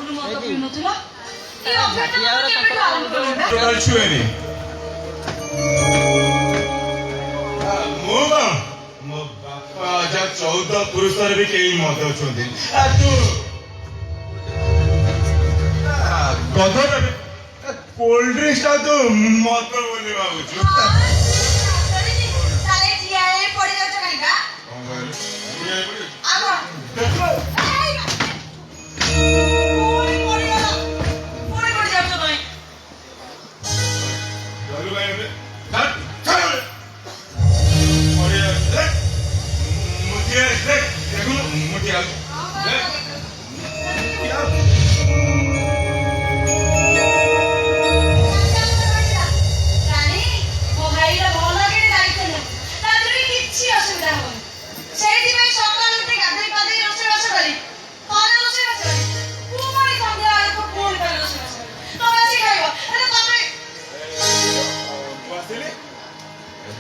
ଆଗରୁ ମଦ ପିଉନଥିଲ। ଏ ଅଭ୍ୟାସ ତମର କେବେଠୁ ଆରମ୍ଭ କଲଣି? ଟୋଟାଲ ଛୁଏନି। ମୁଁ କଣ, ମୋ ବାପା ଅଜା 14 ପୁରୁଷରେ ବି କେହି ମଦ ଛୁଅନ୍ତିନି। ତୁ ଗଧ, କୋଲ୍ଡ ଡ୍ରିଙ୍କସ ଟା ତୁ ମଦ ବୋଲି ଭାବୁଛୁ? ତାହେଲେ ଠିଆ ହେଇ ପଡି ଯାଉଛ କାହିଁକା? କଣ କହିଲୁ? ଆଉ କଣ? ଦେଖ। ଏଇ, ପୁଣି ପଡିଗଲ, ପୁଣି ପଡି ଯାଉଛ ତମେ। ଜଲୁ ଭାଇ ଏବେ ଛାଡ଼, ଛାଡ଼। ପଡି ଯାଉଛି, ଦେଖ। ମୁଁ ଠିଆ ଅଛି, ଦେଖ। ଦେଖୁନୁ, ମୁଁ ଠିଆ ଅଛି। ଦେଖ। ଠିଆ ଅଛି। ରାଣୀ, ମୋ ଭାଇର ଭଲ କିଣି ଦାୟିତ୍ୱ ନେବ, ତା ଦେହରେ କିଛି ଅସୁବିଧା ହବନି। ସେଇଥିପାଇଁ ସକାଳୁ ଉଠି ଗାଧେଇ ପାଧେଇ ରୋଷେଇବାସ କରି, ଥରେ ରୋଷେଇବାସ କରି, ପୁଣି ସନ୍ଧ୍ୟା ବେଳକୁ ପୁଣି ଥରେ ରୋଷେଇବାସ କରି ତମେ ଆସି ଖାଇବ। ହେଲେ ତମେ ମୁଁ ଆସିଲି,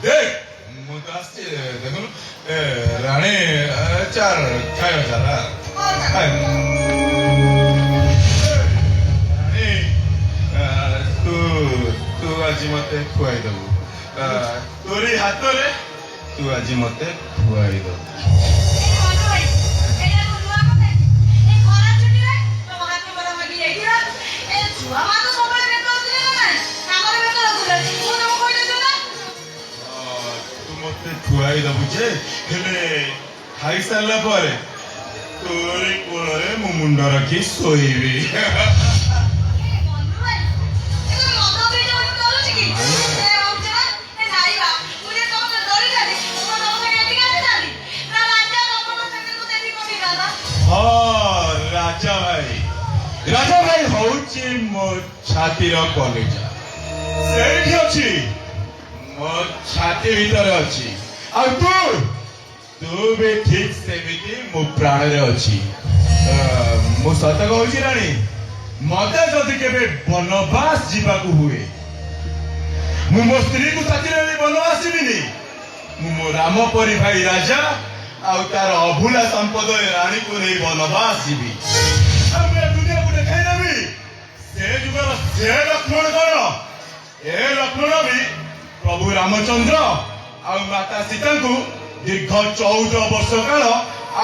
ଦେଖ, ମୁଁ ତ ଆସିଛି, ଦେଖୁନୁ। ଏ ରାଣୀ, ଚାଲ ଖାଇବା, ଚାଲ। ହଉ, ଚାଲ। ରାଣୀ, ତୁ ତୁ ଆଜି ମତେ ଖୁଆଇଦବୁ। ତୋରି ହାତରେ ତୁ ଆଜି ମତେ ଖୁଆଇଦବୁ। ଏଇ ମନୁ ଭାଇ, ଏଇଟା କଣ ନୂଆ କଥା କି? ଏଇ ଖରା ଛୁଟିରେ ତମ ହାତ ବର ଭାଗି ଯାଇଥିଲା। ଏ ଛୁଆ ମା ତ ସବୁବେଳେ ବ୍ୟସ୍ତ ହଉଥିଲେ ନା ନାଇଁ? କାମରେ ବ୍ୟସ୍ତ ରହୁଥିଲେ। ମୁଁ ତମକୁ କହିଦେଇଥିଲି ନା? ତୁ ମତେ ଖୁଆଇଦବୁ ଯେ, ହେଲେ ଖାଇସାରିଲା ପରେ ତୋରି କୋଳରେ ମୁଁ ମୁଣ୍ଡ ରଖି ଶୋଇବି। ଏ ମନୁ ଭାଇ, ଏ ତମେ ମଦ ପିଇଛ ବୋଲି ମୁଁ ଡରୁଛି କି? ସେ ହଉଛି ନା, ଏ ନାଇବା, ମୁଁ ଯେ ତମ ଡରିଥାନ୍ତି, ମୁଁ ତମ ସାଙ୍ଗେ ଏଠିକି ଆସିଥାନ୍ତି? ନା ରାଜା ତମ ସାଙ୍ଗରେ ମତେ ଏଠିକି ପଠେଇଥାନ୍ତା? ହଁ, ରାଜା ଭାଇ, ରାଜା ଭାଇ ହଉଛି ମୋ ଛାତିର କଲେଜା। ସେଇଠି ଅଛି, ମୋ ଛାତି ଭିତରେ ଅଛି। ଆଉ ତୁ ତୁ ବି ଠିକ ସେମିତି ମୋ ପ୍ରାଣରେ ଅଛି। ମୁଁ ସତ କହୁଛି ରାଣୀ, ମତେ ଯଦି କେବେ ବନବାସ ଯିବାକୁ ହୁଏ, ମୁଁ ମୋ ସ୍ତ୍ରୀକୁ ସାଥିରେ ନେଇ ବନବାସ ଯିବିନି। ମୁଁ ମୋ ରାମ ପରି ଭାଇ ରାଜା ଆଉ ତାର ଅଭୁଲା ସମ୍ପଦ ଏ ରାଣୀକୁ ନେଇ ବନବାସ ଯିବି। ଆଉ ମୁଁ ଏ ଦୁନିଆକୁ ଦେଖାଇଦେବି, ସେ ଯୁଗର ସେ ଲକ୍ଷ୍ମଣ କଣ, ଏ ଲକ୍ଷ୍ମଣ ବି ପ୍ରଭୁ ରାମଚନ୍ଦ୍ର ଆଉ ମାତା ସୀତାଙ୍କୁ ଦୀର୍ଘ 14 ବର୍ଷ କାଳ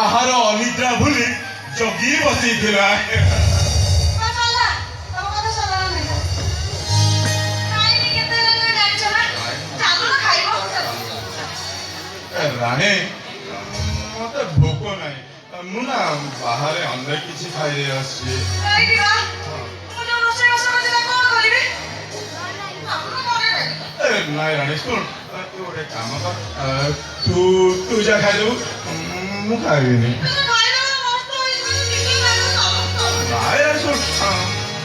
ଆହାର ଅନିଦ୍ରା ଭୁଲି ଜଗି ବସିଥିଲା। ହଁ, ସରିଲା ତମ କଥା? ସରିଲା ନା ନାହିଁ? ଖାଇନି କେତେ ହେଲାଣି ତମେ ଜାଣିଛ ନା? ଚାଲୁନ, ଖାଇବ, ଚାଲ। ଏ ରାଣୀ, ମତେ ଭୋକ ନାହିଁ। ମୁଁ ନା ବାହାରେ ଅନେକ କିଛି ଖାଇ ଆସିଛି। ରହିବି ବା, ମୁଁ ଯୋଉ ରୋଷେଇ ବାସ କରିଛି ତାକୁ କଣ କରିବି? ଆପଣ କରିବେ। ଏ ନାଇଁ ରାଣୀ, ଶୁଣ, ତୁ ଗୋଟେ କାମ କର, ତୁ ତୁ ଯା ଖାଇଦେବୁ, ମୁଁ ଖାଇବିନି। କିନ୍ତୁ ଖାଇଲେ ନଷ୍ଟ ହେଇଯିବ, ନିଜେ ଖାଇବ ସମସ୍ତ। ନାଇଁ ରାଣୀ, ଶୁଣ,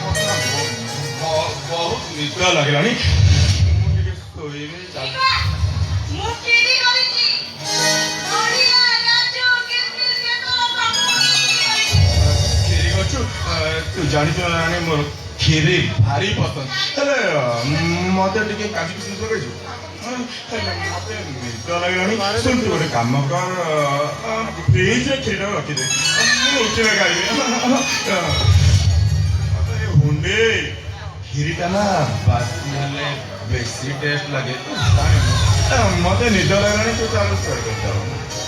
ମତେ ନା ବହୁତ ନିଦ ଲାଗିଲାଣି, ମୁଁ ଟିକେ ଶୋଇବି, ଚାଲ। ମୁଁ ଖିରି କରିଛି, ନଡ଼ିଆ, କାଜୁ, କିସମିସ, କେସର ସବୁ ଖିରି କରିଛି। କ୍ଷୀରି କରୁଛୁ? ତୁ ଜାଣିଛୁ ନା ରାଣୀ, ମୋର କ୍ଷୀରି ଭାରି ପସନ୍ଦ। ହେଲେ ମତେ ଟିକେ କାଜୁ କିସମିସ ପକେଇଛୁ। ହେଲେ ମତେ ନିଦ ଲାଗିଲାଣି। ଶୁଣ, ତୁ ଗୋଟେ କାମ କର, ଫ୍ରିଜରେ କ୍ଷୀରିଟା ରଖିଦେ, ମୁଁ ଉଠିଲେ ଖାଇବି। ଆରେ ହୁଣ୍ଡି, କ୍ଷୀରିଟା ନା ବାସି ହେଲେ ବେଶୀ ଟେଷ୍ଟ ଲାଗେ, ତୁ ଜାଣିନୁ। ମତେ ନିଦ ଲାଗିଲାଣି, ତୁ ଚାଲ ଶୋଇବାକୁ।